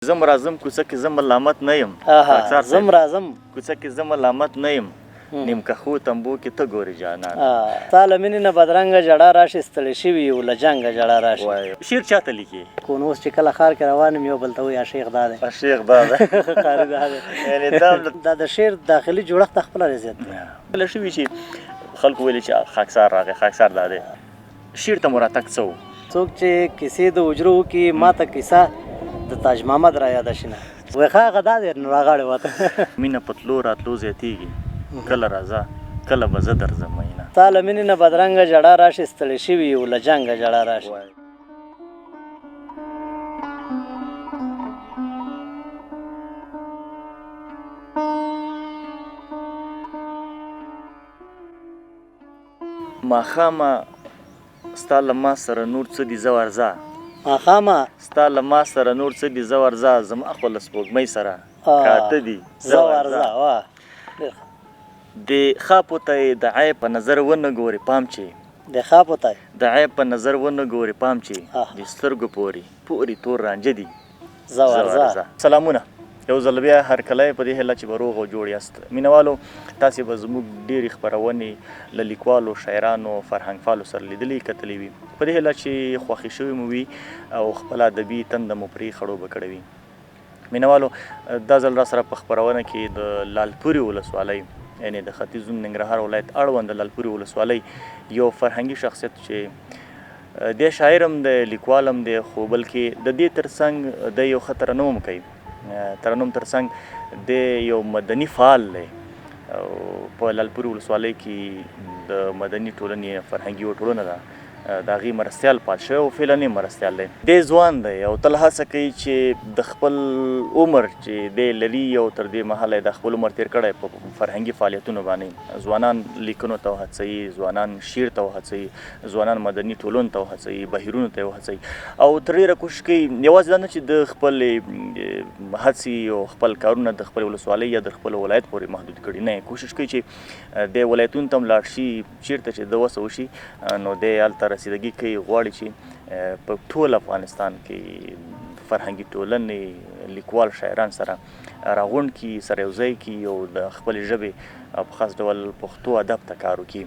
زم راځم کوڅه کې زه ملامت نه یم. اها زم راځم کوڅه کې زه ملامت نه یم، نیم کخو تمبو کې ته ګورې جانان. ستا له مینې نه بدرنګه ژړا راشي، ستړي شوي یو له جنګه ژړا راشي. وایه شعر چاته لیکې؟ کو نو اوس چې کله ښار کې روان یم، یو بل ته وایي شیخ دا دی، شیخ دا دی، قاري دا دی. یعنې دا دا د شعر داخلي جوړښت خپله رضایت دی. کله شوي چې خلکو ویلي چې خاکسار راغی، خاکسار دا دی، شعر ته مو راتګ څه و؟ څوک چې کیسې د حجرو وکړي، ما ته کیسه د تاج محمد را یاده شي. نه وایي ښه هغه دا دی، نو راغاړې وته. مینه په تلو راتلو زیاتېږي، کله راځه کله به زه درځم مینه. ستا له مینې نه بدرنګه ژړا راشي، ستړي شوي یو له جنګه ژړا راشي. ماښامه ستا له ما سره نور څه دي، زه ورځه. ماښامه ستا له ما سره نور څه دي، زه ورځه، زما خو له سپوږمۍ سره کاته دي، زه ورځه. واه، د خاپو ته یې د عیب په نظر ونه ګورې پام چې، د خاپو ته د عیب په نظر ونه ګورې پام چې، د سترګو پورې پورې تور رانجه دي، زه ورځه. سلامونه یو ځل بیا هرکلی، په دې هیله چې به روغ او جوړ یاست. مینهوالو، تاسې به زموږ ډېرې خپرونې له لیکوالو، شاعرانو، فرهنګفالو سره لیدلې کتلې وي، په دې هیله چې خوښې شوي مو وي او خپله ادبي تنده مو پرې خړوبه کړې وي. مینهوالو، دا ځل را سره په خپرونه کې د لالپورې ولسوالۍ، یعنې د ختیځ زون ننګرهار ولایت اړوند د لالپورې ولسوالۍ یو فرهنګي شخصیت چې دی شاعر هم دی، لیکوال هم دی، خو بلکې د دې ترڅنګ دی یو ښه ترنم هم کوي. ترنم ترڅنګ دی یو مدني فعال دی او په لالپورې ولسوالۍ کې د مدني ټولنې فرهنګي یوه ټولنه ده، د هغې مرستیال پاتې شوی او فعلا یې مرستیال دی. دی ځوان دی او تل هڅه کوي چې د خپل عمر چې دی لري او تر دې مهاله یې د خپل عمر تېر کړی په فرهنګي فعالیتونو باندې، ځوانان لیکنو ته وهڅوي، ځوانان شعر ته وهڅوي، ځوانان مدني ټولنو ته وهڅوي، بهیرونو ته یې وهڅوي او تر ډېره کوشش کوي یوازې دا نه چې د خپلې هڅې او خپل کارونه د خپلې ولسوالۍ یا د خپل ولایت پورې محدود کړي، نه، کوشش کوي چې د ولایتونو ته هم لاړ شي، چېرته چې د وسه وشي نو دی هلته رسیدګي کوي. غواړي چې په ټول افغانستان کې فرهنګي ټولنې، لیکوال، شاعران سره راغونډ کړي، سره یو ځای کړي او د خپلې ژبې او په خاص ډول پښتو ادب ته کار وکړي.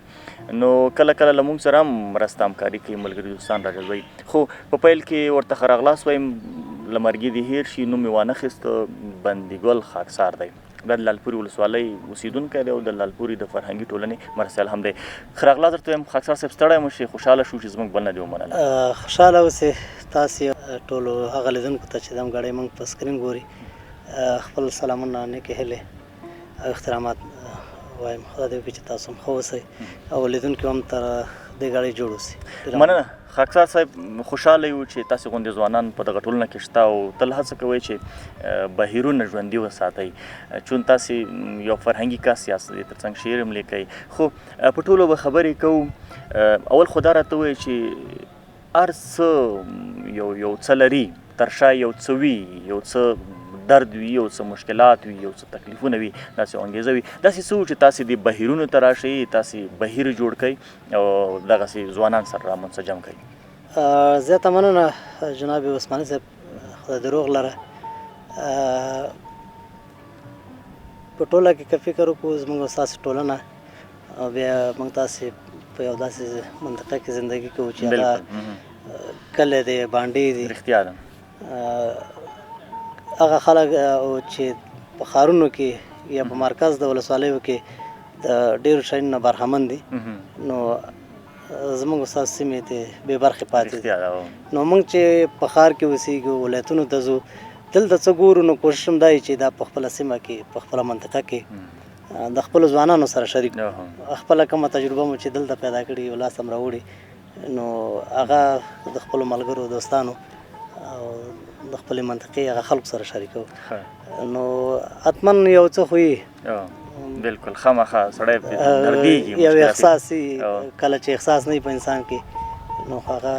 نو کله کله له موږ سره هم مرسته همکاري کوي، ملګري دوستان راجذبوي. خو په پیل کې ورته ښه راغلاست وایم، له مرګي دې هېر شي، نوم مې وانه خیست، بندي ګل خاکسار دی. دا د لالپورې ولسوالۍ اوسېدونکی دی او د لالپورې د فرهنګي ټولنې مرستیال هم دی. ښه راغلاست درته وایم خاکسار صاحب، ستړی مه شئ، خوشحاله شو چې زموږ بلنه دې ومنله. خوشحاله اوسې. تاسې ټولو هغه لیدونکو ته چې دم ګړۍ موږ په سکرین ګوري خپل سلامونه، نیکې هیلې او احترامات وایم. خدای دې وکړي چې تاسو هم ښه اوسئ او لیدونکي هم تر دې ګړۍ جوړ اوسي. مننه خاکسار صاحب، خوشحاله یو چې تاسې غوندې ځوانان په دغه ټولنه کې شته او تل هڅه کوئ چې بهیرونه ژوندي وساتئ، چون تاسې یو فرهنګي کس یاست، د دې ترڅنګ شعر هم لیکئ. خو په ټولو به خبرې کوو. اول خو دا راته ووایئ چې هر څه یو څه لري، تر شا یو څه وي، یو څه درد وي، یو څه مشکلات وي، یو څه تکلیفونه وي، داسې انګېزه وي، داسې څه وو چې تاسې دې بهیرونو ته راشئ، تاسې بهیر جوړ کړئ او دغسې ځوانان سره را منسجم کړئ؟ زیاته مننه جناب عثماني صاحب، خدای دې روغ لره. په ټوله کې که فکر وکړو زموږ ستاسې ټولنه او بیا موږ تاسې په یو داسې منطقه کې زندګي کوو چې هغه کلی دی، بانډې دي. رښتیا ده. هغه خلک چې په ښارونو کې یا په مرکز د ولسوالیو کې د ډېرو شیانو نه برخمن دي، نو زموږ ستاسو سیمې ته بې برخې پاتې دي. نو موږ چې په ښار کې اوسېږو، ولایتونو ته ځو، دلته څه ګورو، نو کوشش هم دا وي چې دا په خپله سیمه کې، په خپله منطقه کې د خپلو ځوانانو سره شریک خپله کومه تجربه مو چې دلته پیدا کړي او لاس هم راوړي، نو هغه د خپلو ملګرو، دوستانو او د خپلې منطقې هغه خلکو سره شریکو. نو حتما یو څه خو یې بالکل خامخا سړی دردېږي، یو احساس کله چې احساس نه وي په انسان کې نو هغه.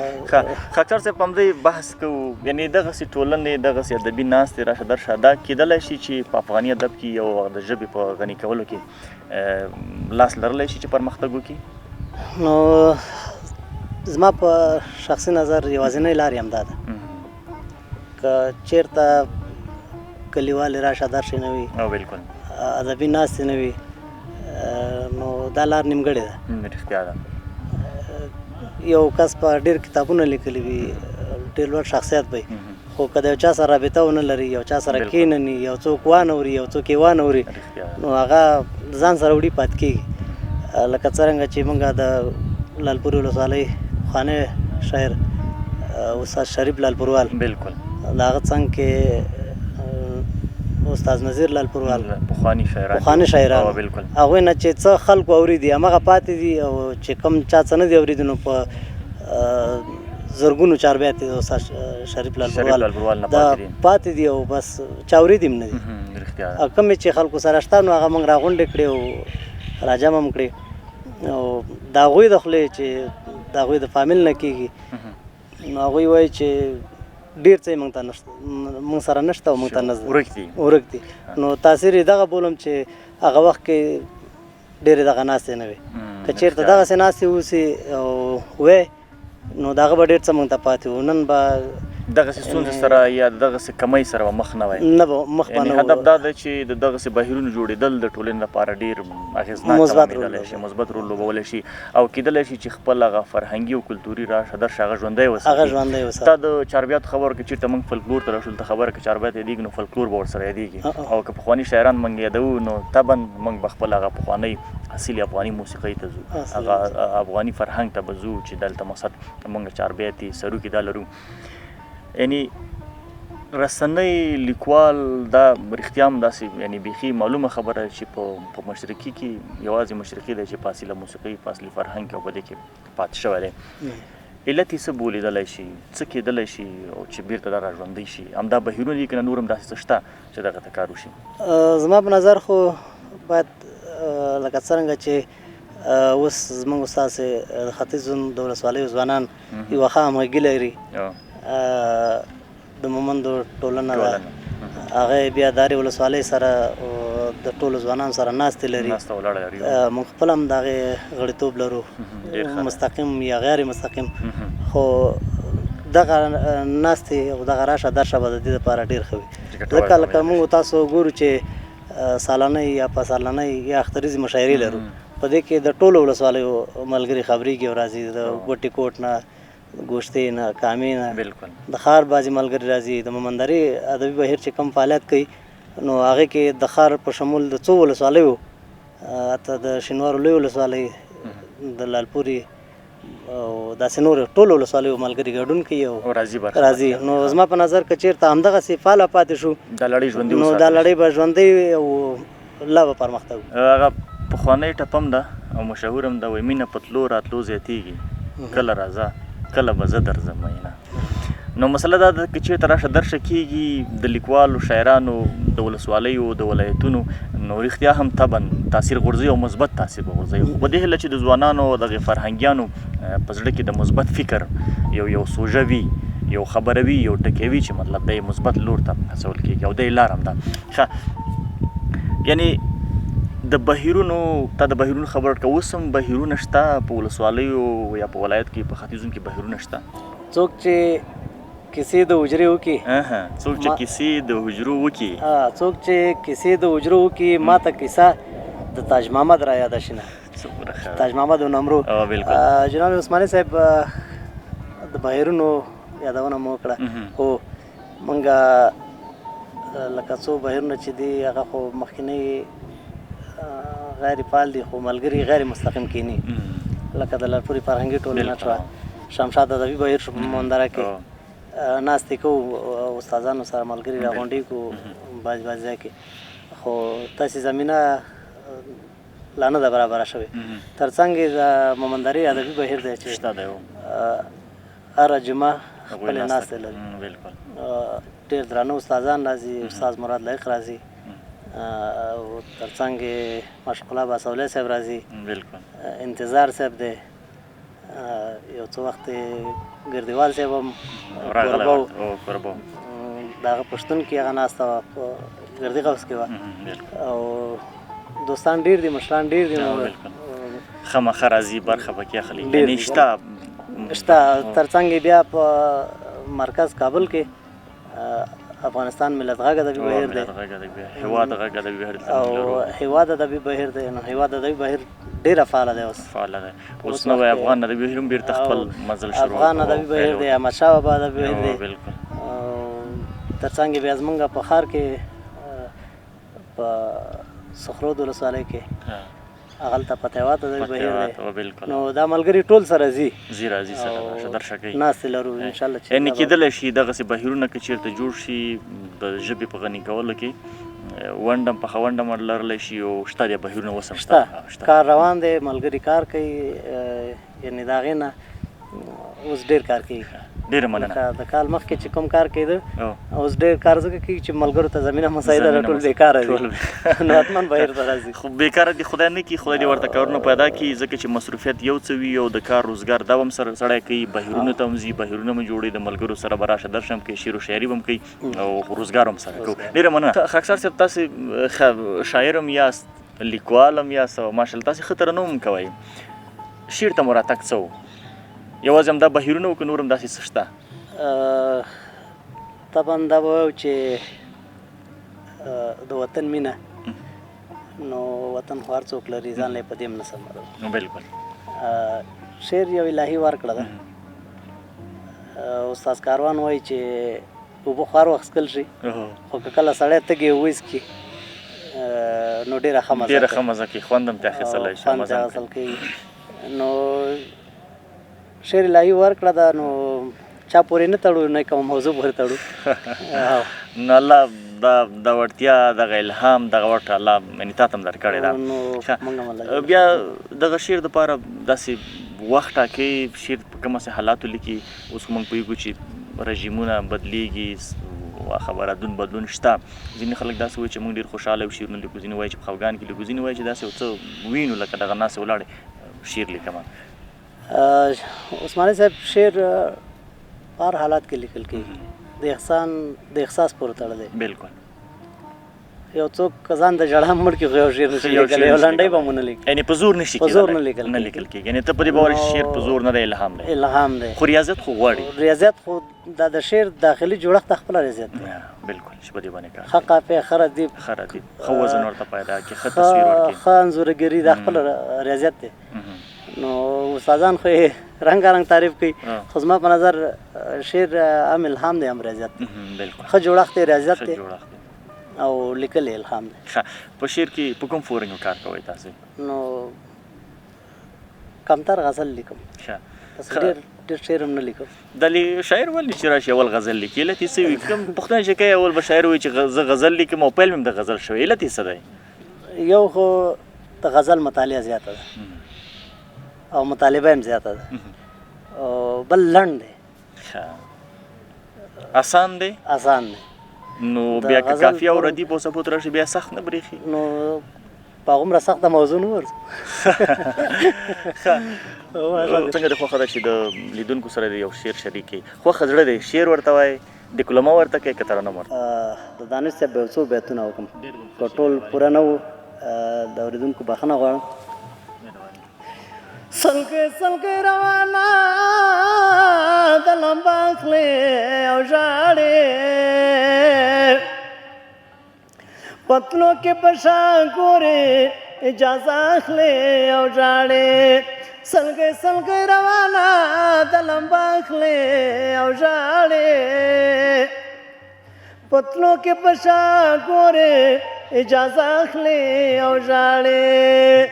خاکسار صاحب، په همدې بحث کوو، یعنې دغسې ټولنې، دغسې ادبي ناستې راشه درشه دا کېدلی شي چې په افغاني ادب کې یو د ژبې په غني کولو کې لاس لرلی شي چې پرمختګ وکړي؟ نو زما په شخصي نظر یوازینۍ لار یې همدا ده. که چېرته کلیوالې راشه درشې نه وي، او بالکل ادبي ناستې نه وي، نو دا لار نیمګړې ده. رښتیا ده. یو کس په ډېر کتابونه لیکلي وي، ډېر لوړ شخصیت وي، خو که د یو چا سره رابطه ونه لري، یو چا سره کښېنني، یو څوک وانه وري، یو څوک یې وانه وري، نو هغه ځان سره وړي پاتې کېږي. لکه څرنګه چې موږ د لالپورې ولسوالۍ پخوانی شاعر استاد شریف لالپوروال، بالکل د هغه څنګ کې استاد نظیر لالپوروال، پخواني شاعران، پخواني شاعران، بالکل هغوی نه چې څه خلکو اورېدي هماغه پاتې دي، او چې کوم چا څه نه دي اورېدي نو په زرګونو چاربیاتې د استاد شریف لالپوروال دا پاتې دي، او بس چا اورېدي هم نه دي. رښتیا ده. کومې چې خلکو سره شته نو هغه موږ راغونډې کړې او راجمع هم کړې، او د هغوی د خولې چې د هغوی د فامیل نه کېږي، نو هغوی وایي چې ډېر څه یې موږ ته نشته، موږ سره نشته او موږ ته نه ورک دي، ورک دي. نو تاثیر یې دغه بولم چې هغه وخت کې ډېرې دغه ناستې نه وې، که چېرته دغسې ناستې اوسي او وې نو د هغه به ډېر څه موږ ته پاتې وو. نن به دغسې ستونزې سره یا دغسې کمۍ سره به مخ نه وای، نه به مخ به نه. هدف دا دی چې د دغسې بهیرونو جوړېدل د ټولنې لپاره ډېر اغېزناک تمامېدلی شي، مثبت رول لوبولی شي، او کېدلی شي چې خپل هغه فرهنګي او کلتوري راشه درشه هغه ژوندی وساتي، هغه ژوندی وساتي. تا د چاربیاتو خبر که چېرته موږ فلکلور ته راشو، دلته خبره که چاربیات یادېږي نو فلکلور به ورسره یادېږي، او که پخواني شاعران موږ یادوو نو طبعا موږ به خپل هغه پخوانۍ اصیلې افغاني موسیقۍ ته ځو، هغه افغاني فرهنګ ته به ځو چې دلته مقصد موږ چاربیاتې سروکي دا لرو. یعنی رسنۍ، لیکوال، دا رښتیا هم داسې یعنی بیخي معلومه خبره چې په مشرقي کې یوازې مشرقي دی چې په اصیله موسیقۍ، په اصلي فرهنګ کې او په دې کې پاتې شوی دی. علت یې څه بولېدلی شي، څه کېدلی شي او چې بېرته دا راژوندی شي؟ همدا بهیرونه دي که نه نور هم داسې څه شته چې دغه ته کار وشي؟ زما په نظر خو باید لکه څرنګه چې اوس زموږ ستاسې د ختیځ زون د ولسوالیو ځوانان یوه ښه همغږي لري، د مومندو ټولنه ده، هغه بیا د هرې ولسوالۍ سره د ټولو ځوانانو سره ناستې لري، موږ خپل هم د هغې غړیتوب لرو، مستقیم یا غیر مستقیم. خو دغه ناستې او دغه راشه درشه به د دې لپاره ډېر ښه وي، ځکه لکه موږ تاسو ګورو چې سالانۍ یا پسرلنۍ یا اختریزې مشاعرې لرو، په دې کې د ټولو ولسوالیو ملګري خبرېږي او راځي، د ګوټي کوټ نه، ګوشتې نه، کامې نه، د ښار بعضې ملګري راځي. د مومندرې ادبي بهیر چې کوم فعالیت کوي نو هغې کې د ښار په شمول د څو ولسوالیو، حتی د شینوارو لوی ولسوالۍ، د لالپورې او داسې نورو ټولو ولسوالیو ملګري ګډون کوي او راځي. نو زما په نظر که چېرته همدغسې فعاله پاتې شو، دا لړۍ ژوندۍ نو دا لړۍ به ژوندۍ او لا به پرمختګ. هغه پخوانۍ ټپه هم ده او مشهوره هم ده، وایي مینه په تلو راتلو زیاتېږي، کله راځه کله به زه درځم مینه. نو مسله دا ده که چېرته راشه درشه کېږي د لیکوالو، شاعرانو، د ولسوالیو، د ولایتونو، نو رښتیا هم طبعا تاثیر غورځوي او مثبت تاثیر به غورځوي. خو په دې هیله چې د ځوانانو دغې فرهنګیانو په زړه کې د مثبت فکر یو سوژه وي، یو خبره وي، یو ټکی وي چې مطلب دی مثبت لور ته هڅول کېږي، او دی لار هم ده. ښه، یعنی د بهیرونو، تا د بهیرونو خبره وکړه، اوس هم بهیرونه شته په ولسوالیو یا په ولایت کې، په ختیځ زون کې بهیرونه شته؟ څوک چې کیسې د حجرې وکړي، څوک چې کیسې د حجرو وکړي، څوک چې کیسې د حجرو وکړي، ما ته کیسه د تاج محمد را یاده شي نه، تاج محمد نمرو. بالکل. جناب عثماني صاحب د بهیرونو یادونه مو وکړه، خو مونږ لکه څو بهیرونه چې دي هغه خو مخکینی غیر فعال دي، خو ملګري غیر مستقیم کینی، لکه د لالپورې فرهنګي ټولنه شوه، شمشاد ادبي بهیر شو په مومندره کې ناستې کوو، استادانو سره ملګري راغونډېږو بعضې بعضې ځای کې، خو داسې زمینه لا نه ده برابره شوې. ترڅنګ یې د مومندرې ادبي بهیر دی چې هره جمعه خپلې ناستې لري، ډېر درانه استادان راځي، استاد مراد لایق راځي، او ترڅنګ یې مشق الله باسولی صاحب راځي، انتظار صاحب دی، یو څه وخت ګردیوال صاحب هم کوربه و، د هغه په شتون کې هغه ناسته وه، په ګردي غوث کې وه، او دوستان ډېر دي، مشران ډېر دي، خامخا راځي، برخه پکې اخلي، یعنې شته شته. ترڅنګ یې بیا په مرکز کابل کې افغانستان ملت غږ ادبي بهیر دی، هیواد غږ ادبي بهیر او هیواد ادبي بهیر دی. نو هیواد ادبي بهیر ډیره فعاله دی، اوس فعاله دی. اوس نو افغان ادبي بهیر هم بیرته خپل منزل شروع، افغان ادبي بهیر دی، احمد شاه بابا ادبي بهیر دی. بالکل. ترڅنګ بیا زمونږ په ښار کې په سخرود ولسوالۍ کې هغلته پتیوات ادبي بهیر دی. نو دا ملګري ټول سره ځي، ځي راځي، سره راشه درشه کوي، ناستې لرو ان شاء الله. چې یعنې کېدلی شي دغسې بهیرونه که چېرته جوړ شي د ژبې په غني کولو کې ونډه پخه ونډه لرلی شي، او شته دی بهیرونه اوس هم شته، کار روان دی، ملګري کار کوي، یعنې د هغې نه اوس ډېر کار کوي. ډېره مننه. د کال مخکې چې کوم کار کېده اوس ډېر کار ځکه کېږي چې ملګرو ته زمینه مساعده ده، ټول بېکاره دي، نو حتما بهیر ته راځي. خو بېکاره دي خدای نه کړي، خدای دې ورته کارونه پیدا کړي، ځکه چې مصروفیت یو څه وي او د کار روزګار دا هم سره سړی کوي، بهیرونو ته هم ځي، بهیرونه هم جوړوي، د ملګرو سره به راشه درشه هم کوي، شعر و شاعري به هم کوي او روزګار هم سره کوي. ډېره مننه خاکسار صاحب. تاسې شاعر هم یاست، لیکوال هم یاست، او ماشاءالله تاسې ښه ترنم هم کوئ. شعر ته مو راتګ څه و؟ یوازې همدا بهیرونه وو که نور هم داسې څه شته؟ طبعا دا به وایو چې د وطن مینه، نو وطن خو هر څوک لري، ځان له یې په دې هم نه سمدوم. بالکل. شعر یو الهي ورکړه ده. استاد کاروان وایي چې اوبه خو هر وخت څښل شي، خو که کله سړی تږی وڅښي نو ډېره ښه مزه، ډېره ښه مزه کوي، خوند هم ترې اخیستلی شي، خوند ترې اخیستل کوي. نو شعر الهي ورکړه ده، نو چا پورې نه تړو، نه کوم موضوع پورې تړو. نو الله دا وړتیا، دغه الهام، دغه ورته الله یعنې تا ته هم درکړې ده. بیا دغه شعر دپاره داسې وخت ټاکې، شعر په کوم داسې حالاتو لیکي؟ اوس موږ پوهېږو چې رژیمونه بدلیږي، خبره دون بدلون شته. ځینې خلک داسې وایي چې موږ ډېر خوشحاله یو شعرونه لیکو، ځینې وایي چې په خفګان کې لیکو، ځینې وایي چې داسې یو څه وینو لکه دغه ناستې ولاړې شعر لیکم. عثماني صاحب شعر په هر حالت کې لیکل کېږي، د احسان د احساس پورې تړلی. بالکل. یو څوک که ځان د ژړا مړ کړي خو یو شعر نشي لیکلی، یو لنډۍ به مو نه لیکي، یعنې په زور نشي په زور نه لیکل نه لیکل کېږي. یعنې ته په دې باور چې شعر په زور نه دی، الهام دی. الهام دی، خو ریاضت خو غواړي. ریاضت خو دا د شعر داخلي جوړښت خپله ریاضت دی. بالکل، چې په دې باندې کار ښه قافیه، ښه ردیف، ښه ردیف، ښه وزن ورته پیدا کړي، ښه تصویر ورکړي، ښه انځورګري، دا خپله ریاضت دی. نو استادان خو یې رنګارنګ تعریف کوي، خو زما په نظر شعر هم الهام دی هم ریاضت دی. بالکل. ښه جوړښت دی، ریاضت دی، او لیکل یې الهام دی. ښه، په شعر کې په کوم فورم کار کوئ تاسې؟ نو کمتر غزل لیکم. ښه. بس ډېر ډېر شعر هم نه لیکم. د شاعر ولې چې راشي اول غزل لیکي، علت یې څه وي؟ کوم پوښتنه چې کوي اول به شاعر وایي چې زه غزل لیکم او پیل مې هم د غزل شوی، علت یې څه دی؟ یو خو د غزل مطالعه زیاته ده او مطالبه هم زیاته ده، او بل لنډ دی. ښه، اسان دی. اسان دی. نو بیا که کافیه او ردیف او سپوت راشي بیا سخت نه برېښي؟ نو په هغومره سخته موضوع نه ورځو. څنګه د خوښه ده چې د لیدونکو سره د یو شعر شریک کړي؟ خوښه زړه دی، شعر ورته وایې، ډیکلومه ورته کوې که ترنم ورته؟ د دانش صاحب به یو څو بیتونه وکړم، که ټول پوره نه وو د اورېدونکو بخښنه غواړم. سلګۍ سلګۍ روانه د لمبا اخلې او ژاړې، په تلو کې په شا ګورې اجازه اخلې او ژاړې. سلګۍ سلګۍ روانه د لمبا اخلې او ژاړې، په تلو کې په شا ګورې اجازه اخلې او ژاړې.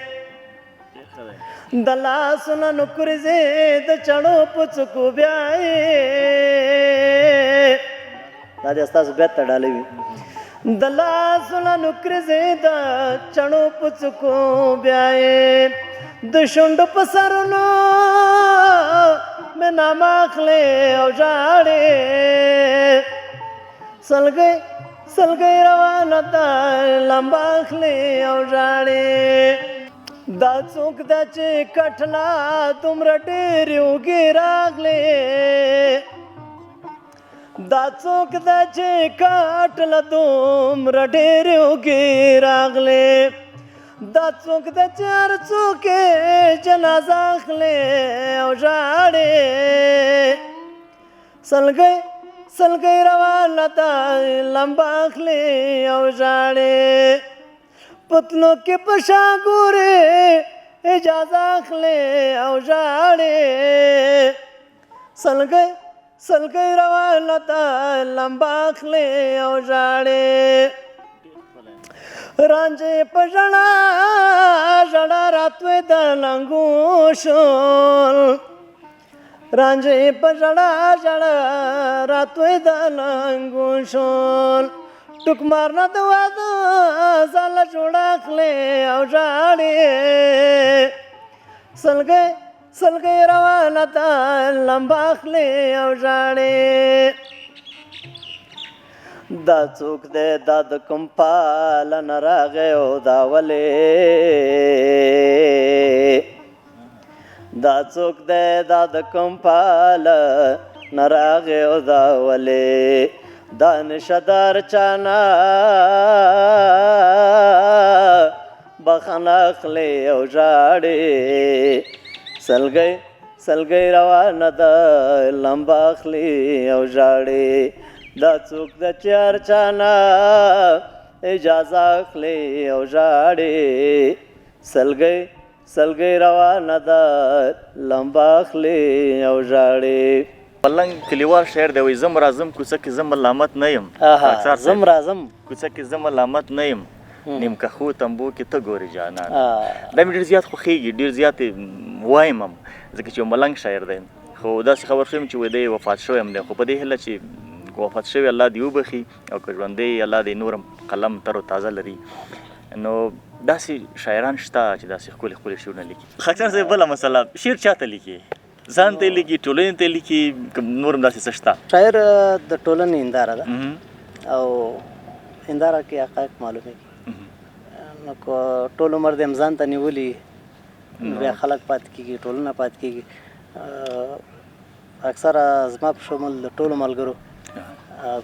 د لاسونه نکرځې د چړو په څوکو بیایې، دا دې ستاسو بیت ته ډالۍ وي. د لاسونه نکرځې د چړو په څوکو بیایې، د شونډو په سرونو مې نامه اخلې او ژاړې. سلګۍ سلګۍ روانه ده لمبه اخلې او ژاړې. دا څوک ده چې کټلا دومره ډېرې اوږې راغلې، دا څوک ده چې کټلا دومره ډېرې اوږې راغلې، دا څوک ده چې هر څوک یې جنازه اخلې او ژاړې. سلګۍ سلګۍ روانه ده، لمبه اخلي او ژاړي. پتلو کې په شا ګوري، اجازه اخلي او ژاړي. سلګۍ سلګۍ روانه ده، لمبه اخلي او ژاړي. رانجې په ژړا ژړا راتوی د لنګو شول، رانجې په ژړا ژړا راتوی د لنګو شول. ټوکمار نه د واده ځاله جوړه اخلي او ژاړي. سلګۍ سلګۍ روانه ده، لمبه اخلي او ژاړي. دا څوک دی، دا د کوم پالنه راغی او دا ولې؟ دا څوک دی، دا د کوم پالنه راغی او دا ولې؟ دا نشدار چانا بخنه اخلي او ژاړي. سلګۍ سلګۍ روانه ده، لمبه اخلي او ژاړي. دا څوک د چې هر چا نه اجازه اخلي او ژاړي؟ سلګۍ سلګۍ روانه ده، لمبه اخلي او ژاړي. پلنګ کلیوال شعر دی، وایي زم راځم کوڅه کې زه ملامت نه یم. زم راځم کوڅه کې زه ملامت نه یم، نیم کخو تنبو کې ته ګورې جانان. دا مې ډېر زیات خوښېږي، ډېر زیات وایم هم، ځکه چې یو ملنګ شاعر دی. خو داسې خبر شوم چې وایي دی وفات شوی هم دی، خو په دې هیله چې وفات شوی الله دې وبخښي او که ژوندی الله دې نور هم قلم تر و تازه لري. نو داسې شاعران شته چې داسې ښکلي ښکلي شعرونه لیکي. خاکسار صاحب بله مسله، شعر چا ته لیکي؟ ځان ته یې لیکي، ټولنې ته یې لیکي، که نور هم داسې څه شته؟ شاعر د ټولنې هنداره ده او هنداره کې حقایق معلومېږي. نو که ټول عمر دې هم ځان ته نیولي، بیا خلک پاتې کېږي، ټولنه پاتې کېږي. اکثره زما په شمول د ټولو ملګرو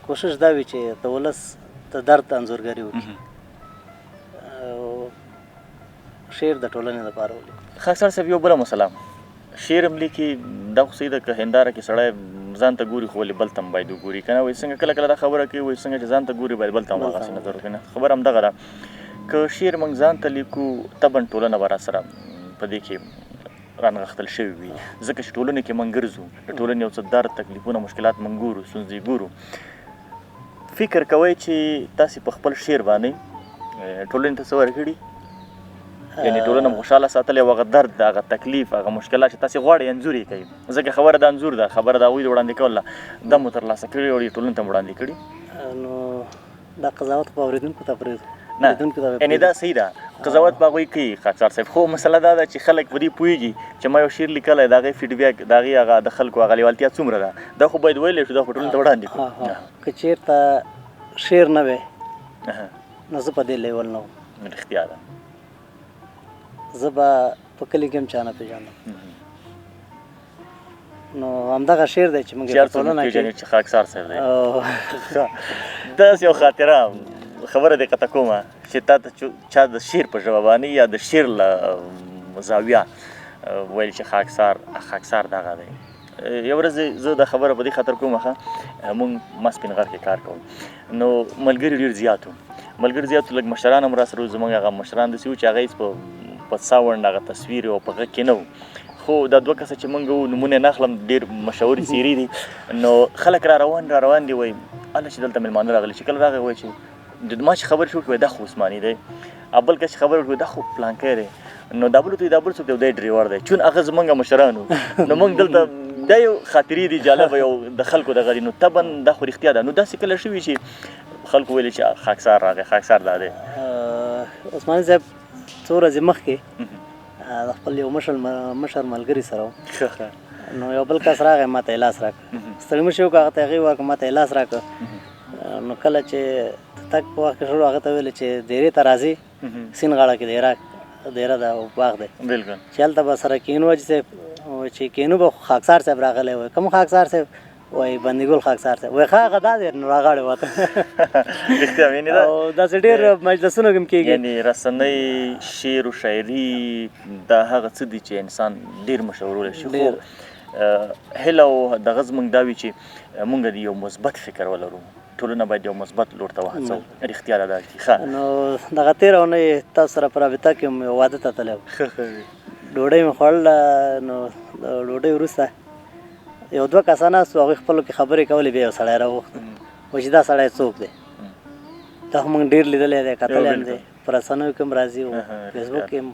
کوشش دا وي چې د ولس د درد انځورګري وکړي او شعر د ټولنې لپاره ولیکي. خاکسار صاحب یو بله مسله، شعر هم لیکي، دا خو صحیح ده که هنداره کې سړی ځان ته ګوري، خو ولې بل ته هم باید وګوري که نه؟ وایي څنګه کله کله دا خبره کوي، وایي څنګه چې ځان ته ګوري باید بل ته هم هغسې نظر وکړي. نه، خبره همدغه ده، که شعر موږ ځان ته لیکو طبعا ټولنه به راسره په دې کې رانغښتل شوي وي، ځکه چې ټولنې کې موږ ګرځو، د ټولنې یو څه درد، تکلیفونه، مشکلات موږ ګورو، ستونزې ګورو. فکر کوئ چې تاسې په خپل شعر باندې ټولنې ته څه ورکړي؟ یعنې ټولنه مو خوشحاله ساتلې او هغه درد، هغه تکلیف، هغه مشکلات چې تاسې غواړئ انځور یې کوي، ځکه خبره د انځور ده، خبره د هغوی د وړاندې کول ده، دا مو ترلاسه کړي او ټولنې ته مو وړاندې کړي. نو دا قضاوت خو اورېدونکو ته پرېږدو. نه، یعنې دا صحیح ده، قضاوت به هغوی کوي خاکسار صاحب، خو مسله دا ده چې خلک په دې پوهېږي چې ما یو شعر لیکلی، د هغې فیډبک، د هغې هغه د خلکو هغه لیوالتیا څومره ده، دا خو باید ویلی شو، دا خو ټولنې ته وړاندې کړو. که چېرته شعر نه وی نو زه په دې لیول نه وم. رښتیا ده. زه به په کلي کې هم چا نه پېژندم. نو همدغه شعر دی چې موږ یې په ټولنه کې چې خاکسار صاحب دی. داسې یو خاطره خبره دې قطع کومه چې تا ته چا د شعر په ژبه باندې یا د شعر له زاویه ویل چې خاکسار خاکسار دغه دی. یو ورځ زه دا خبره په دې خاطر کوم، ښه موږ ما سپین غر کې کار کوم، نو ملګري ډېر زیات وو، ملګري زیات وو، لږ مشران هم راسره وو. زموږ هغه مشران داسې وو چې هغه هېڅ په ساونډ هغه تصویر او په غږ کې نه وو، خو دا دوه کسه چې موږ وو نومونه یې نه اخلم، ډېر مشهورې څېرې دي. نو خلک را روان را روان دي، وایي هله چې دلته مېلمانه راغلي، چې کله راغی وایي چې ما چې خبرې شروع کړې وایي دا خو عثماني دی، او بل کس چې خبرې وکړې دا خو پلانکی دی، نو دا بل ته دا بل څوک دی، دی ډریور دی، چون هغه زمونږ مشران وو. نو موږ دلته دا یو خاطرې دي جالبه، یو د خلکو دغه دي. نو طبعا دا خو رښتیا ده. نو داسې کله شوي چې خلکو ویلي چې خاکسار راغی، خاکسار دا دی. عثماني صاحب څو ورځې مخکې د خپل یو مشر ملګري سره وم، نو یو بل کس راغی ما ته یې لاس راکړ، ستړي مشي وکړه، هغه ته هغې ورکړه، ما ته یې لاس راکړ. نو کله چې تګ په وخت کې شروع، هغه ته ویل چې دیرې ته راځي، سین غاړه کې دیره ده او باغ دی، بالکل، چې هلته به سره کینو، حاجي صاحب چې کینو به خاکسار صاحب راغلی وای. کوم خاکسار صاحب؟ وای بندیګل خاکسار صاحب. وای ښه هغه دا دی، نو راغاړې وته. رښتیا یعنې دا او داسې ډېر مجلسونه کې هم کېږي. یعنې رسنۍ، شعر و شاعري دا هغه څه دي چې انسان ډېر مشهورولی شي. خو هیله او دغه زموږ دا وي چې مونږ د یو مثبت فکر ولرو، ټولنه باید یو مثبت لور ته وهڅوو. رښتیا ده دا دي. ښه نو دغه تېره اونۍ تاسو سره په رابطه کې وم، یو واده ته تللی وم، ډوډۍ مې خوړله. نو د ډوډۍ وروسته یو دوه کسان ناست وو، هغوی خپلو کې خبرې کولې. بیا یو سړی راوغوښت، وایي چې دا سړی څوک دی؟ دا خو موږ ډېر لیدلی دی، کتلی هم دی، په رسنیو کې هم راځي او فیسبوک کې هم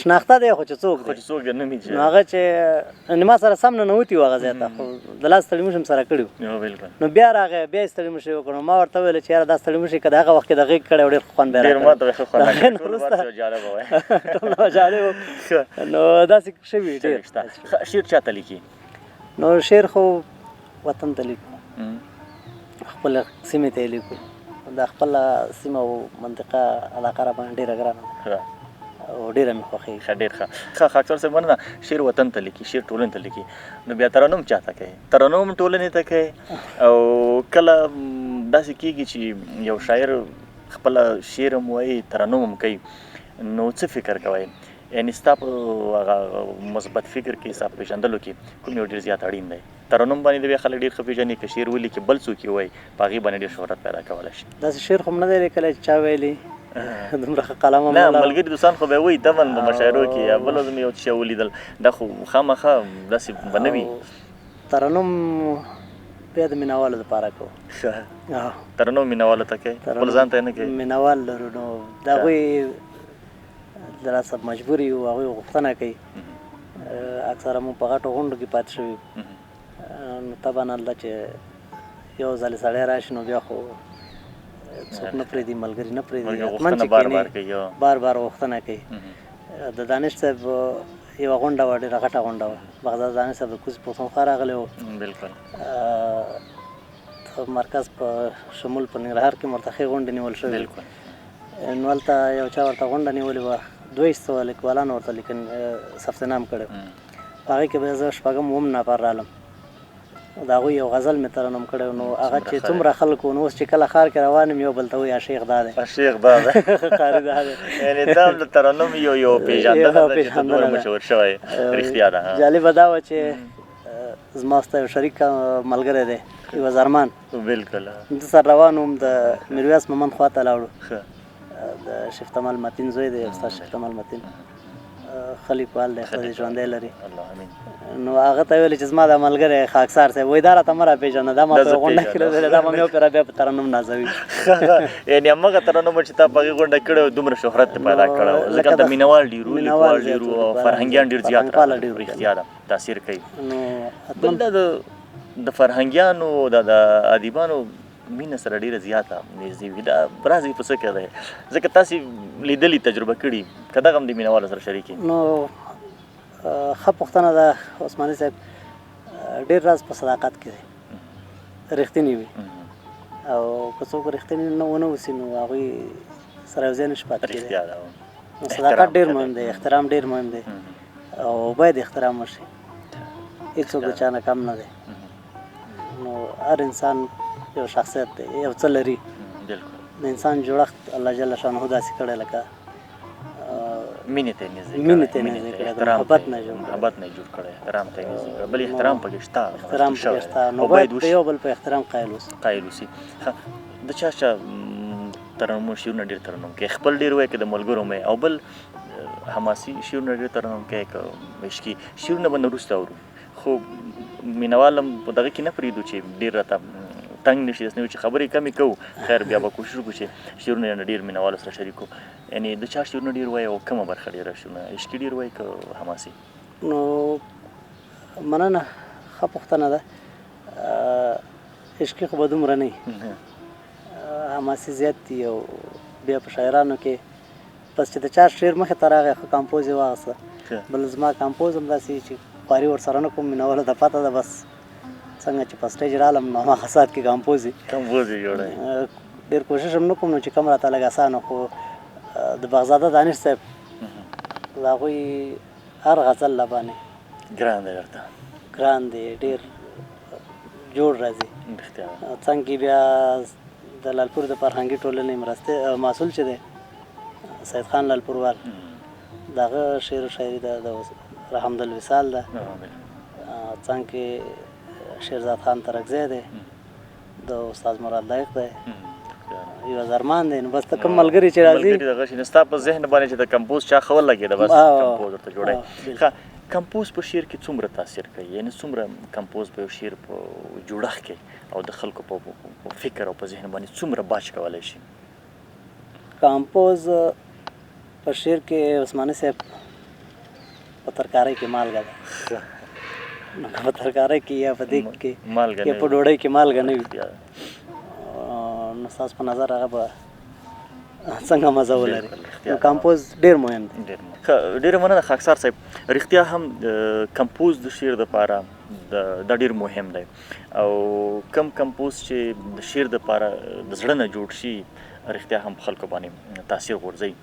شناخته دی، خو چې څوک دی، خو چې څوک دی نوم یې نو هغه چې ما سره سم ننوتي وو هغه ځای ته، خو د لاس ستړي مشي هم سره کړي وو. بالکل. نو بیا راغی، بیا یې ستړي مشي وکړو. ما ورته وویل چې یاره دا ستړي مشي که د هغه وخت کې د غېږ کړی و ډېر خوند به یې ډېر راکړی. ماته به ښه خوند د هغې راکړی. نه ټول وروسته ورته جالب وای. ټول جالب و. نو داسې شوي ډېر. شته. ښه، شعر چاته لیکي؟ نو شعر خو وطن ته لیکو، خپله سیمې ته یې لیکو. دا خپله سیمه او منطقه علاقه را باندې ډېره ګرانه ده او ډېره مې خوښېږي. ښه، ډېر ښه. ښه خاکسار صاحب مننه. شعر وطن ته لیکي، شعر ټولنې ته لیکي، نو بیا ترنم چاته کوي؟ ترنم ټولنې ته کوي؟ او کله داسې کېږي چې یو شاعر خپله شعر هم وایي، ترنم هم کوي، نو څه فکر کوئ؟ یعنې ستا په هغه مثبت فکر کې، ستا په پېژندلو کې کوم یو ډېر زیات اړین دی؟ ترنم باندې بیا خلک ډېر ښه پېژني، که شعر ولیکي بل څوک یې وایي، په هغې باندې ډېر شهرت پیدا کولی شي. داسې شعر خو هم نه دی لیکلی چې چا ویلي، دومره ښه قلم هم نه. نه لرم. ملګري دوستان خو به وایي طبعا په مشاعرو کې یا بل ورځ مې یو څه شی ولیدل، دا خو خامخا داسې به نه وي. ترنم بیا د مینهوالو لپاره کوو. ښه، ترنم مینهوالو ته کوې، خپل ځان ته یې نه کوې؟ مینهوال لرو، نو د هغوی د لاسه مجبور یو، هغوی غوښتنه کوي. اکثره مو په غټو غونډو کې پاتې شوي، نو طبعا هلته چې یو ځل سړی راشي نو بیا خو څوک نه پرېږدي، ملګري نه پرېږدي، حتما چې بار بار کښېني کوي، بار بار غوښتنه کوي. د دانش صاحب یوه غونډه وه، ډېره غټه غونډه وه، بغداد دانش صاحب د کوز پښتونخوا راغلی و. بالکل. مرکز په شمول په ننګرهار کې ورته ښې غونډې نیول شوې. بالکل. نو هلته یو چا ورته غونډه نیولې وه، 200 لیکوالانو ورته لیکن ثبت نام کړی. په هغې کې به زه شپږم اووم نفر رالم، د هغوی یو غزل مې ترنم کړی. نو هغه چې څومره خلک وو، نو اوس چې کله ښار کې روان یم یو بل ته وایي شیخ دا دی، شیخ دا دی، قاري دا دی. یعنې دا هم د ترنم یو یو پېژندنه ده چې ته دومره مشهور شوی. رښتیا ده. جالبه دا وه چې زما ستا یو شریک ملګری دی، عوض ارمان. بالکل. ده سره روان وم، د میرویس مومند خوا ته لاړو. د شفتمال متین زوی دی، استاد شفتمال متین، ښه لیکوال دی، خدای دې ژوندی لري. نو هغه ته ویل چې زما دا ملګری خاکسار صاحب وایي دا راته مه راپېژنه، دا ما په غونډه کې لیدلی، دا به مې وپېره بیا په ترنم نازوي. یعنې هماغه ترنم چې تا په هغې غونډه کړی و دومره شهرت دې پیدا کړی و، ځکه هلته مینهوال ډېر وو، لیکوال ډېر وو، فرهنګیان ډېر زیات راغلل. رښتیا ده، تاثیر کوي. نو بل دا د فرهنګیانو د ادیبانو مینه سره ډېره زیاته نږدې وي. دا راز یې په څه کې دی؟ ځکه تاسې لیدلي، تجربه کړي، که دغه هم د مینهوالو سره شریک یې؟ نو ښه پوښتنه ده عثماني صاحب. ډېر راز په صداقت کې دی، رښتینی وي، او که څوک رښتینی نه ونه اوسي نو هغوی سره یو ځای نه شي پاتې کېدی. رښتیا ده. نو صداقت ډېر مهم دی، احترام ډېر مهم دی، او باید احترام وشي، هېڅوک د چا نه کم نه دی. نو هر انسان یو شخصیت دی، یو څه لري. بالکل. د انسان جوړښت الله جل شانه داسې کړی لکه مینې ته یې نږدې مینې ته یې نږدې کړی، د محبت نه جوړ کړی، محبت نه جوړ کړی، احترام ته یې نږدې کړی، بل احترام پکې شته، احترام پکې شته. نو باید د یو بل په احترام قایل اوسي، قایل اوسي. ښه، د چا چا ترنم شعرونه ډېر ترنم کوي؟ خپل ډېر وایي که د ملګرو مې، او بل حماسي شعرونه ډېر ترنم کوي که عشقي شعرونه به نه وروسته اورو، خو مینهوال هم په دغه کې نه پرېږدو چې ډېر راته تنګ نه شي، داسې نه وي چې خبرې کمې کوو، خیر بیا به کوشش وکړو چې شعرونه یې ډېر مینهوالو سره شریک کړو. یعنې د چا شعرونه ډېر وایي او کومه برخه ډېره شعرونه، عشقي ډېر وایي که حماسي؟ نو مننه، ښه پوښتنه ده. عشقي خو به دومره نه وي، حماسي زیات دي. او بیا په شاعرانو کې بس چې د چا شعر مخې ته راغی ښه کمپوز یې واخیسته. بل زما کمپوز هم داسې چې خواري ورسره نه کوم، مینهوالو ته پته ده، بس څنګه چې په سټیج رالم نو هماغه ساعت کې کمپوز یې کمپوز یې جوړوي. ډېر کوشش هم نه کوم نو چې کوم راته لږ اسانه. خو د بغزاده دانش صاحب د هغوی هر غزل له باندې ګران دی درته، ګران دی، ډېر جوړ راځي. رښتیا. څنګه کې بیا د لالپور د فرهنګي ټولنې مرستې مسؤل چې دی سید خان لالپوروال، د هغه شعر و شاعري ده، د رحمدل وصال ده، څنګ کې شیرزاد خان ترکزی دی، د استاد مراد لایق دی، یو زرمان دی. نو بس ته کوم ملګری چې راځي، ملګری دغه شي، نو ستا په ذهن باندې چې د کمپوز چا ښه ولګېده، بس کمپوز ورته جوړوي. ښه، کمپوز په شعر کې څومره تاثیر کوي؟ یعنی څومره کمپوز په یو شعر په جوړښت کې او د خلکو په فکر او په ذهن باندې څومره باج کولی شي؟ کمپوز په شعر کې عثماني صاحب په ترکارۍ کې مالګه ده. نو که په ترکارۍ کې یا په دیګ کې مالګه یا په ډوډۍ کې مالګه نه وي، نو ستاسو په نظر هغه به څنګه مزه ولري؟ نو کمپوز ډیر مهم دی. ډیر مهم. ښه، ډیره مننه خاکسار صاحب. رښتیا هم کمپوز د شعر دپاره دا ډیر مهم دی، او کم کمپوز چې د شعر دپاره د زړه نه جوړ شي، رښتیا هم په خلکو باندې تاثیر غورځوي.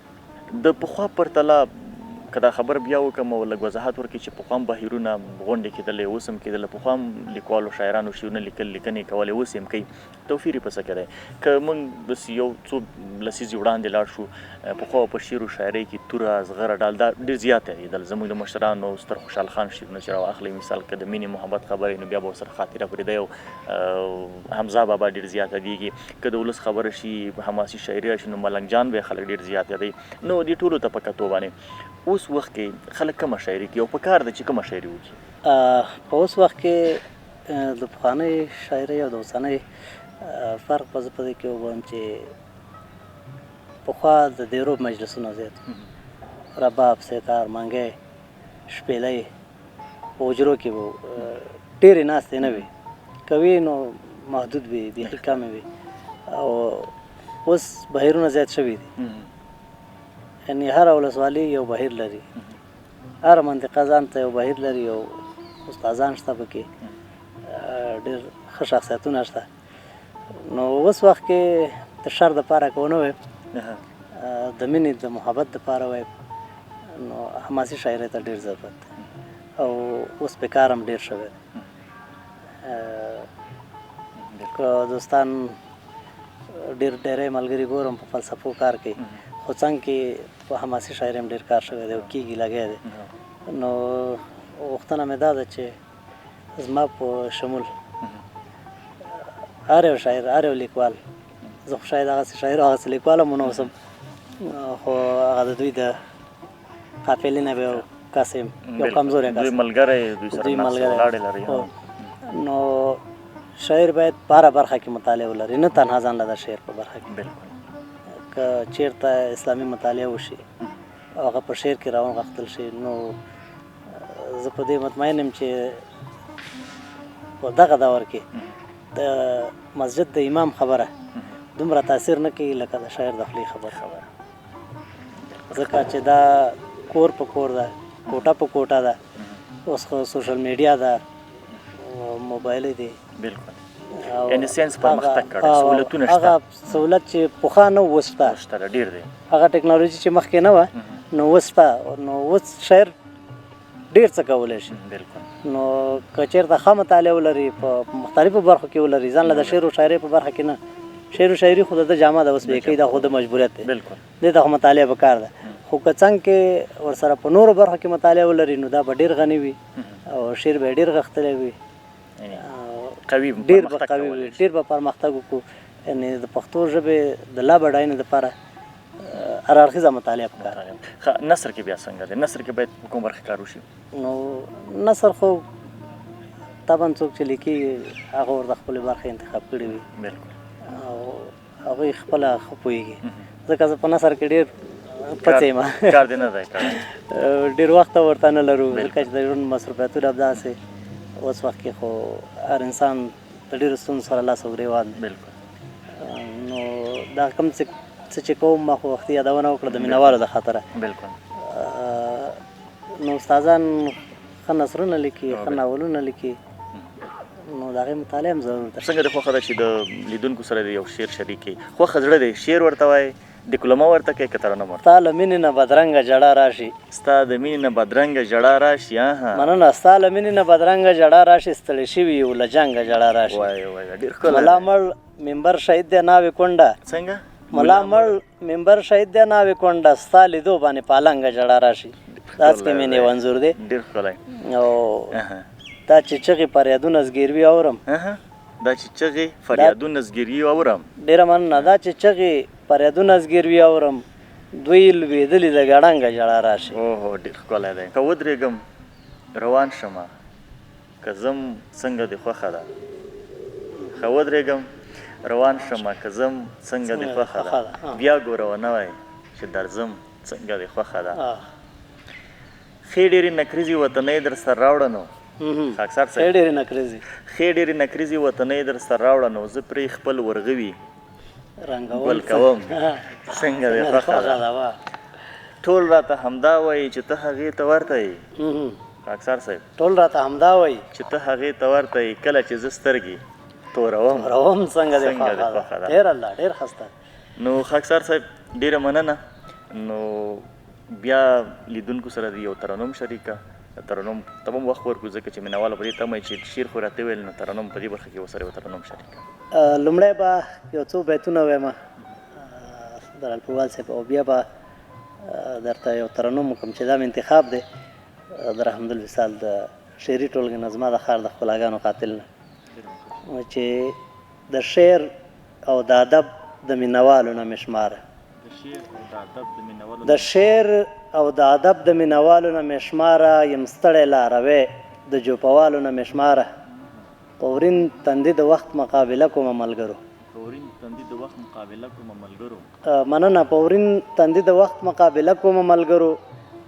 د پخوا پرتله که دا خبره بیا وکړم او لږ وضاحت ورکړي چې پخوا هم بهیرونه غونډې کېدلې، اوس هم کېدله، پخوا هم لیکوالو شاعرانو شعرونه لیکل، لیکنې کولې، اوس یې هم کوي، توپیر یې په څه کې دی؟ که موږ بس یو څو لسیزې وړاندې لاړ شو، پخوا په شعر و شاعرۍ کې توره، زغره، ډال دا ډېر زیات یادېدل. زموږ د مشرانو ستر خوشحال خان شعرونه چې راواخلئ، مثال که د مینې محبت خبرې، نو بیا به ورسره خاطره پرېږدی، او حمزه بابا ډېر زیات یادېږي. که د ولس خبره شي، حماسي شاعري راشي، نو ملنګ جان به یې خلک ډېر زیات یادوي. نو دې ټولو ته په کتو باندې اوس وخت کې خلک کومه شاعري کوي او په کار ده چې کومه شاعري وکړي؟ په اوس وخت کې د پخوانۍ شاعرۍ او د اوسنۍ فرق به زه په دې کې ووایم چې پخوا د دیرو مجلسونه زیات وو، رباب، سیتار، منګی، شپېلۍ په حجرو کې وو، ډېرې ناستې نه وې، که وې نو محدود وې، بیخي کمې وې. او اوس بهیرونه زیات شوي دي، یعنی هره ولسوالي یو بهیر لري، هره منطقه ځان ته یو بهیر لري، یو استادان شته پکې، ډېر ښه شخصیتونه شته. نو اوس وخت کې د شر دپاره که ونه وایم، د مینې د محبت دپاره وایم، نو حماسي شاعرۍ ته ډېر ضرورت دی، او اوس په کار هم ډېر شوی دی. که دوستان ډېر ډېری ملګري ګورم په فلسفو کار کوي، خو څنګ کې په حماسي شاعرۍ هم ډېر کار شوی دی او کېږي، لګی دی. نو غوښتنه مې دا ده چې زما په شمول هر یو شاعر، هر یو لیکوال، زه خو شاید هغسې شاعر او هغسې لیکوال هم ونه اوسم، خو هغه د دوی د قافلې نه به یو کس یم، یو کمزوری کس، دوی ملګری، دوی سره دوی ناستې ملګری. ولاړې لري. نو شاعر باید په هره برخه کې مطالعه ولري، نه تنها ځان له د شعر په برخه کې. که چیرته اسلامي مطالعه وشي او هغه په شعر کې راونغښتل شي، نو زه په دې مطمئن یم چې په دغه دور کې د مسجد د امام خبره دومره تاثیر نه کوي لکه د شاعر د خولې خبره. ځکه چې دا کور په کور ده، کوټه په کوټه ده، اوس خو سوشل میډیا ده، موبایل دی. یعنی ساينس پرمختګ کړی، سهولتونه شته. هغه سهولت چې پخوا نه و، اوس شته. اوس شته، ډېر دی. هغه ټکنالوژي چې مخکې نه وه، نو اوس شته. نو اوس شاعر ډېر څه کولی شي. نو که چېرته ښه مطالعه ولري، په مختلفو برخو کې ولري، ځان له د شعر و شاعرۍ په برخه کې نه، شعر و شاعري خو د ده جامه ده، اوس به یې کوي، دا خو د مجبوریت دی. دې ته خو مطالعه په کار ده. خو که څنګه کې ورسره په نورو برخو کې مطالعه ولري، نو دا به ډېر غني وي او شعر به یې ډېر غښتلی وي. قوي ډېر به پرمختګ قوي کولی وي، شي. ډېر به پرمختګ وکړو. یعنې د پښتو ژبې د لا بډاینې دپاره هر اړخیزه مطالعه پکار ده. ښه، نثر کې بیا څنګه دی؟ نثر کې باید په کوم برخه کار وشي؟ نو نثر خو طبعا څوک چې لیکي هغه ورته خپلې برخې انتخاب کړې وي. او هغوی خپله ښه پوهېږي، ځکه زه په نثر کې ډېر پڅ یم. کار دې نه دی کړی. ډېر وخت ورته نه لرو، ځکه چې د ژوند مصروفیتونه همداسې اوس وخت کې خو هر انسان د ډېرو ستونزو سره لاس او ګرېوان دی. نو دا کوم څه چې کوم، ما خو وختي یادونه وکړه د مینهوالو د خاطره. نو استادان ښه نثرونه لیکي، ښه ناولونه لیکي، نو د هغې مطالعه هم ضرور ده. څنګه دې خوښه ده چې د لیدونکو سره دې یو شعر شریک کړې؟ خوښه زړه دی شعر ورته وایې، ډیکلومه ورته کوې که ترنم ورته؟ ستا له مینې نه بدرنګه ژړا راشي. ستا د مینې نه بدرنګه ژړا راشي. مننه. ستا له مینې نه بدرنګه ژړا راشي، ستړي شوي یو له جنګه ژړا راشي. وای وای، ډېر ښکلی ملا دی. مړ منبر شهید دی ناوې کونډه. څنګه؟ ملا مړ منبر شهید دی ناوې کونډه، ستا لیدو باندې پالنګه ژړا راشي. ډېر دا څه ښکلی مینې دی. یو انځور دی. ډېر ښکلی. او دا چې چغې فریادونه زګیروي اورم. دا چې چغې فریادونه زګیروي اورم. ډېره مننه. دا چې چغې فریادونه زګیروي اورم، دوی لوېدلي د ګړنګه ژړا راشي. اوهو، ډېر ښکلی دی. که ودرېږم روان شمه، که ځم څنګه دې خوښه ده. که ودرېږم روان شمه، که ځم څنګه دې خوښه ده، بیا ګوره ونه وایې چې درځم څنګه دې خوښه ده. ښې ډېرې نکریزې وطنۍ در سره راوړه نو خاکسار صاحب. ښې ډېرې نکریزې، ښې ډېرې نکریزې وطنۍ در سره راوړه نو زه پرې خپل ورغوي ګل کوم څنګه دې خوښه ده. ټول راته همدا وایي چې ته هغې ته ورته یې. خاکسار صاحب، ټول راته همدا وایي چې ته هغې ته ورته یې، کله چې زه سترګې توروم توروم څنګه دې خوښه ده. ډېر الله، ډېر ښایسته. نو خاکسار صاحب ډېره مننه. نو بیا لیدونکو سره د یو ترنم شریکه ترنم ته به هم وخت ورکړو، ځکه چې مینهوالو په دې تمه چې شعر خو راته ویل، نو ترنم په دې برخه کې ورسره یو ترنم شریک. لومړی به یو څو بیتونه وایم دلالپوروال صاحب، او بیا به درته یو ترنم وکړم چې دا مې انتخاب دی د رحمدل وصال د شعري ټولګې نه، زما د ښار د ښکلاګانو قاتل نه، چې د شعر او د ادب د مینهوالو نه مې شماره. د شعر او د ادب د مینهوالو نه مې شماره، یم ستړی لاروی د جوپوالو نه مې شماره. په ورین تندي د وخت مقابله کومه ملګرو. په ورین تندي د وخت مقابله کومه ملګرو. مننه. په ورین تندي د وخت مقابله کومه ملګرو،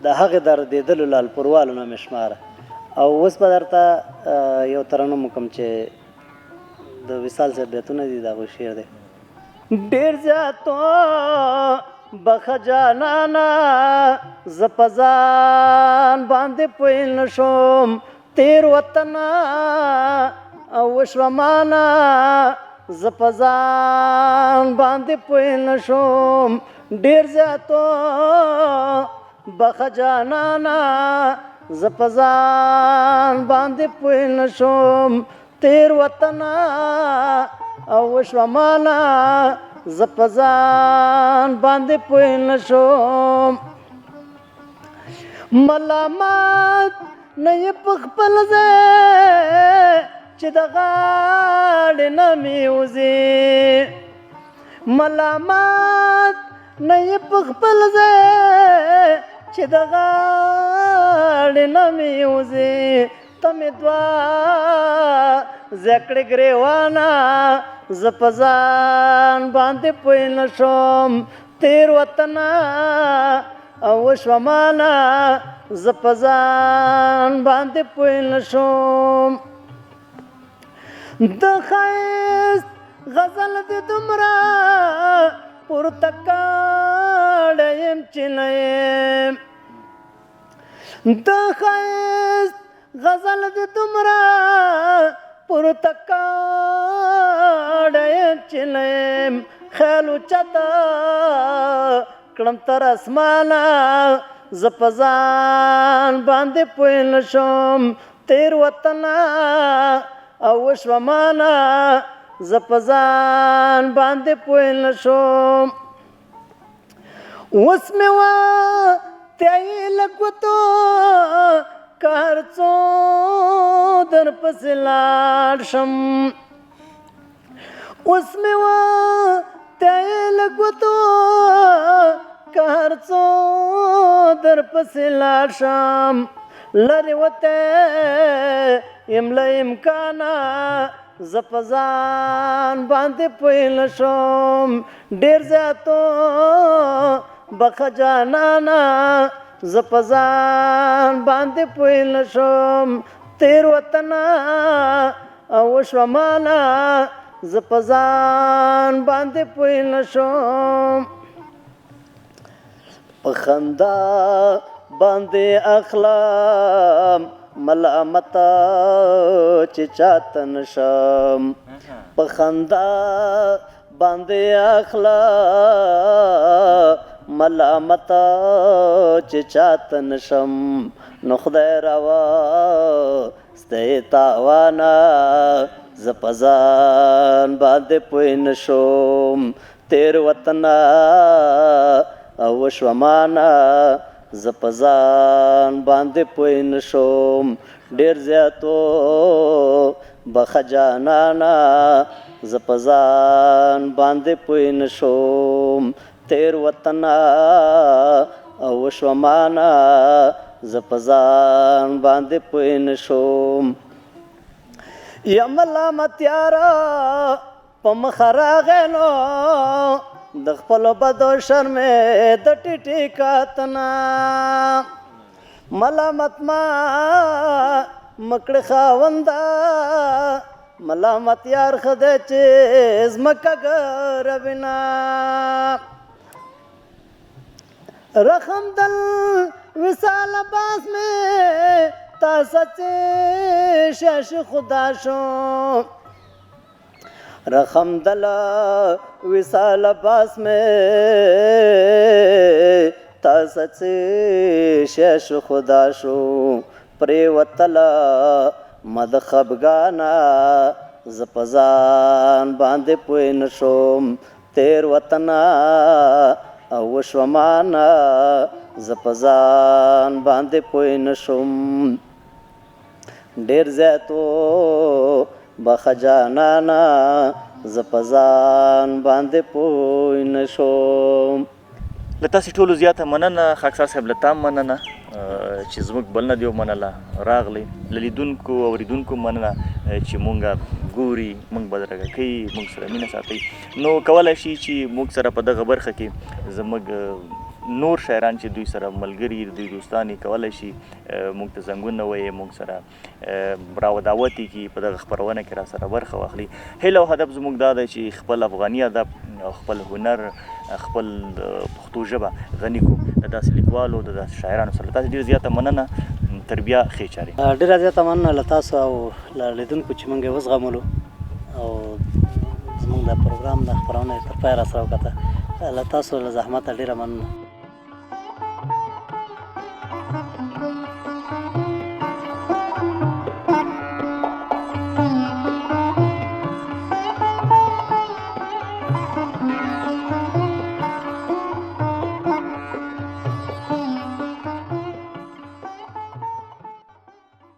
د هغې دردېدلو لالپوروالو نه مې شماره. او اوس به درته یو ترنم وکړم چې د وصال صاحب بیتونه دي، د هغوی شعر دی. ډېر زیاتو بخښه جانانه، زه په ځان باندې پوه نه شوم، تېر وطنه او وشوه مانه، زه په ځان باندې پوه نه شوم. ډېر زیاتو بخښه جانانه، زه په ځان باندې پوه نه شوم، تېر وطنه او وشوه مانه، زه په ځان باندې پوه نه شوم. ملامت نه یې په خپل ځای چې د غاړې نه مې وځي، ملامت نه یې په خپل ځای چې د غاړې نه مې وځي، ته مې دوه زکړې ګرېوانه، زه په ځان باندې پوه نه شوم، تېر وطنه او وشوه مانه، زه په ځان باندې پوه نه شوم. د ښایست غزل دې دومره پورته کړی یم چې نه یم، د ښایست غزل دې دومره پورته کړی یم چې نه یم، خیال اوچته کړم تر اسمانه، زه په ځان باندې پوه نه شوم، تېر وطنه او وشوه مانه، زه په ځان باندې پوه نه شوم. اوس مې وه تیایي له ګوتو، که هر څو در پسې لاړ شم، اوس مې وه تیایي له ګوتو، که هر څو در پسې لاړ شم، لرې وتی یم له امکانه، زه په ځان باندې پوه نه شوم. ډېر زیاتو بخښه جانانه، زه په ځان باندې پوه نه شوم، تېر وطنه او وشوه مانه، زه په ځان باندې پوه نه شوم. په خندا باندې اخلم ملامت چې چاته نشم، په خندا باندې اخلم ملامت چې چاته نشم، نو خدای راوا ستې تاوانه، زه په ځان باندې پوه نه شوم، تېر وطنه او وشوه مانه، زه په ځان باندې پوه نه شوم ډېر زیات و بخښه جانانه زه په ځان باندې پوه نه شوم تېر وطنه او وشوه مانه زه په ځان باندې پوه نه شوم یم ملامت یاره په مخه راغی نو د خپلو بدو شرمې د ټیټې کتنه ملامت ما مکړې خاونده ملامت یار ښه دی چې ځمکه ګروینه رخم دل وصال باس مې تا سچې شش خدا شو رخم دل وصال باس مې تا سچې شش خدا شو پرې وتله مد خفګانه زه په ځان باندې پوه نه شوم تېر وطنه او وشوه مانه زه په ځان باندې پوه نه شوم ډېر زیات و بخښه جانانه زه په ځان باندې پوه نه شوم. له تاسې ټولو زیاته مننه خاکسار صاحب له تا مننه چې زموږ بلنه دې ومنله راغلې له لیدونکو اوریدونکو مننه چې مونږ ګوري مونږ بدرګه کوي مونږ سره مینه ساتي نو کولای شي چې مونږ سره په دغه برخه کې زموږ نور شاعران چې دوی سره ملګري دوی دوستان یې کولای شي مونږ ته زنګونه وایي مونږ سره راودعوت یې کړي په دغه خپرونه کې راسره برخه واخلي. هیله او هدف زموږ دا دی چې خپل افغاني ادب او خپل هنر خپل پښتو ژبه غني کړو د داسې لیکوالو د داسې شاعرانو سره. تاسو ډېر زیاته مننه تر بیا ښې چارې. ډېره زیاته مننه له تاسو او له لیدونکو چې موږ یې وزغملو او زموږ د پروګرام د خپرونه یې تر پایه راسره وکته. له تاسو له زحمته ډېره مننه.